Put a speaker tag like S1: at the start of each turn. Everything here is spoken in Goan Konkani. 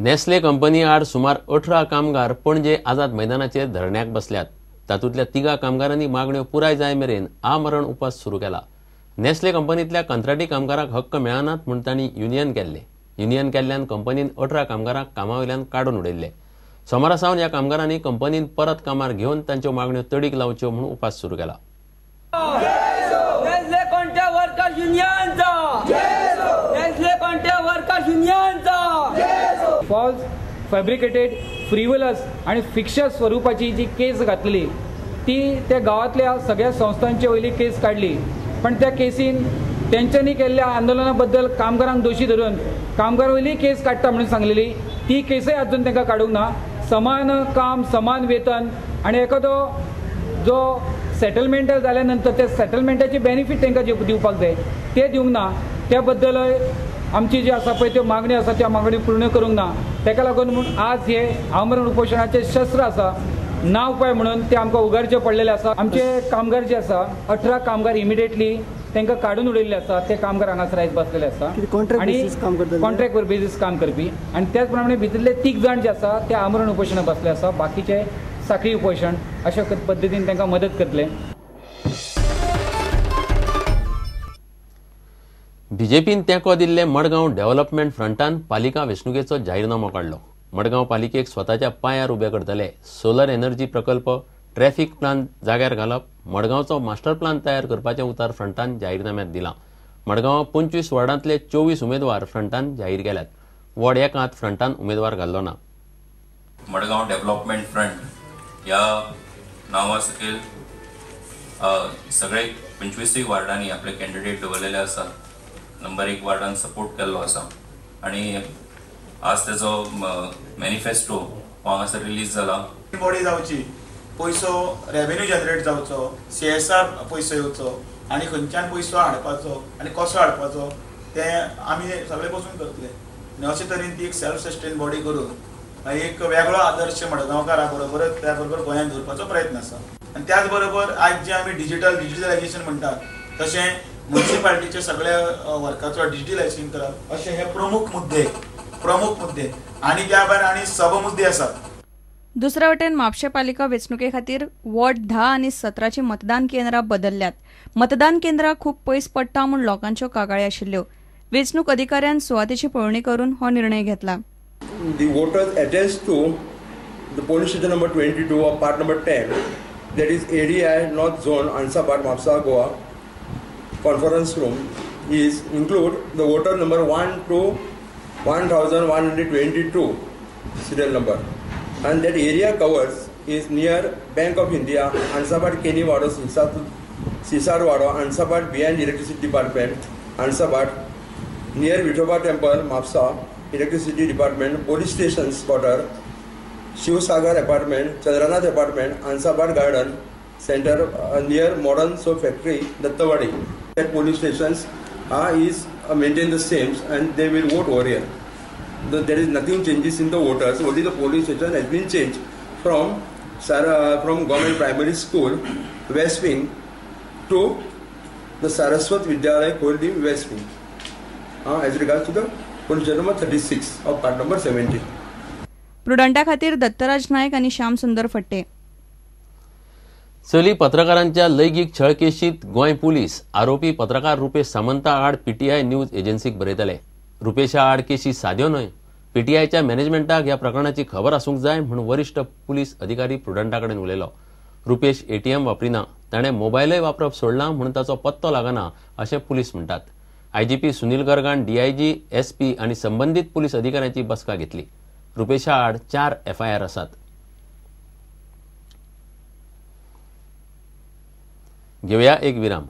S1: नेस्ले कंपनी आड सुमार 18 कामगार पणजे आझाद मैदानाचेर धरण्याक बसल्यात. तातूंतल्या 3 कामगारांनी मागण्यो पुराय जाय मेरेन आमरण उपास सुरू केला. नेस्ले कंपनीतल्या कंत्राटी कामगारांक हक्क मेळनात म्हूण तांणी युनियन केल्लें. युनियन केल्ल्यान कंपनीन 18 कामगारांक कामावयल्यान काडून उडयल्ले. सोमारा सावन ह्या कामगारांनी कंपनीन परत कामार घेवन तांच्यो मागण्यो तडीक लावच्यो म्हूण उपास सुरू केला.
S2: फॉल्स, फॅब्रिकेटेड, फ्रिवलस आणि फिक्शस स्वरूपाची जी केस घातली ती त्या गांवांतल्या सगळ्या संस्थांचे वयली केस काडली. पण त्या केसीन तेंच्यांनी केल्ल्या आंदोलना बद्दल कामगारांक दोशी धरून कामगार वयली केस काडटा म्हणून सांगलेली, ती केसय अजून तांकां काडूंक ना. समान काम समान वेतन आनी एखादो जो सेटलमेंट जाल्या नंतर त्या सेटलमेंटाचे बेनिफीट तांकां दिवपाक जाय ते दिवंक ना. त्या बद्दलय आमची जी आसा पळय त्यो मागण्यो आसा त्या मागण्यो पूर्ण करूंक ना. ताका लागून म्हूण आज हे आमरण उपोशणाचे शस्त्र आसा ना उपाय म्हणून ते आमकां उगारचे पडलेले आसा. आमचे कामगार जे आसा 18 कामगार इमिडिएटली तांकां काडून उडयल्ले आसा. ते कामगार हांगासर आयज बसलेले आसा आनी कॉन्ट्रॅक्ट बेजीस काम करपी. आनी त्याच प्रमाणे भितरले 3 जाण जे आसा ते आमरण उपोशणाक बसले आसा, बाकीचे साखळी उपोशण अशा पद्दतीन तांकां मदत करतले.
S1: बीजेपीन तेंको दिल्ले मडगांव डेव्हलपमेंट फ्रंटान पालिका वेंचणुकेचो जाहीरनामो काडलो. मडगांव पालिकेक स्वताच्या पांयार उबे करतले. सोलर एनर्जी प्रकल्प, ट्रॅफिक प्लान जाग्यार घालप, मडगांवचो मास्टर प्लान तयार करपाचें उतर फ्रंटान जाहीरनाम्यांत दिलां. मडगांवां 25 वॉर्डांतले 24 उमेदवार फ्रंटान जाहीर केल्यात. वॉर्ड 1 फ्रंटान उमेदवार घाल्लो ना.
S3: मडगांव डेव्हलपमेंट फ्रंट ह्या नांवा सकयल सगळे 25 वार्डांनी आपले कॅन्डिडेट दवरलेले आसात. नंबर 1 वार्डान सपोर्ट केल्लो आसा आनी आज तेजो मॅनिफेस्टो हांगासर रिलीज जाला.
S4: बॉडी जावची, पयसो रेवेन्यू जनरेट जावचो, CSR पयसो येवचो आनी खंयच्यान पयसो हाडपाचो आनी कसो हाडपाचो तें आमी सगळे बसून करतले. आनी अशे तरेन ती एक सेल्फ सस्टेन बॉडी करून एक वेगळो आदर्श मडगांवकारा बरोबरच त्या बरोबर गोंयांत दवरपाचो प्रयत्न आसा. आनी त्याच बरोबर आयज जे आमी डिजिटलायजेशन म्हणटात तशें म्युनिसिपालिटीचे सगळ्या वर्काचो डिजिटलायजेशन करप अशे हे प्रमुख मुद्दे आनी त्या भायर आनी सब मुद्दे आसात.
S5: दुसऱ्या वटेन म्हापशें पालिका वेंचणुके खातीर वॉर्ड 10 आनी 17 मतदान केंद्रां बदलल्यात. मतदान केंद्रां खूब पयस पडटा म्हूण लोकांच्यो कागाळी आशिल्ल्यो. वेंचणूक अधिकाऱ्यान सुवातेची पळोवणी करून हो निर्णय घेतला.
S6: The voters attached to the police station number 22 of part number 10, that is ADI North Zone, Ansabad, Mapsa, Goa, conference room is include the voter number 1 to 1122 serial number, and that area covers is near Bank of India, Ansabad, Kenny Wado, Sisar Wado, Ansabad behind Electricity Department, Ansabad near Vithoba Temple, Mapsa, Electricity Department, Police Station quarter, Shivsagar Apartment, Chandranath Apartment, Ansabad Garden Center near Modern Soap Factory, Dattawadi. That police stations is maintain the same and they will vote over here. There is nothing changes in the voters. Only the police station has been changed from Government Primary School, West Wing, to the Saraswat Vidyalaya, Koldim, West Wing. As regards to the police station number 36 of part number 17.
S5: प्रुडंटा खातीर दत्तराज नायक आनी श्याम सुंदर फट्टे.
S1: चली पत्रकारांच्या लैंगीक छळ केशीत गोंय पुलीस आरोपी पत्रकार रुपेश सामंता आड पीटीआय न्यूज एजन्सीक बरयतले. रुपेशा आड केशी साद्यो न्हय, पीटीआयच्या मॅनेजमेंटाक ह्या प्रकरणाची खबर आसूंक जाय म्हूण वरिश्ठ पुलीस अधिकारी प्रुडंटा कडेन उलयलो. रुपेश एटीएम वापरिना, ताणें मोबायलय वापरप सोडलां म्हूण ताचो पत्तो लागना अशें पुलीस म्हणटात. आयजीपी सुनील गर्गान डीआयजी, एसपी आनी संबंदीत पुलीस अधिकाऱ्यांची बसका घेतली. रुपेशा आड 4 FIR आसात. घेवया एक विराम.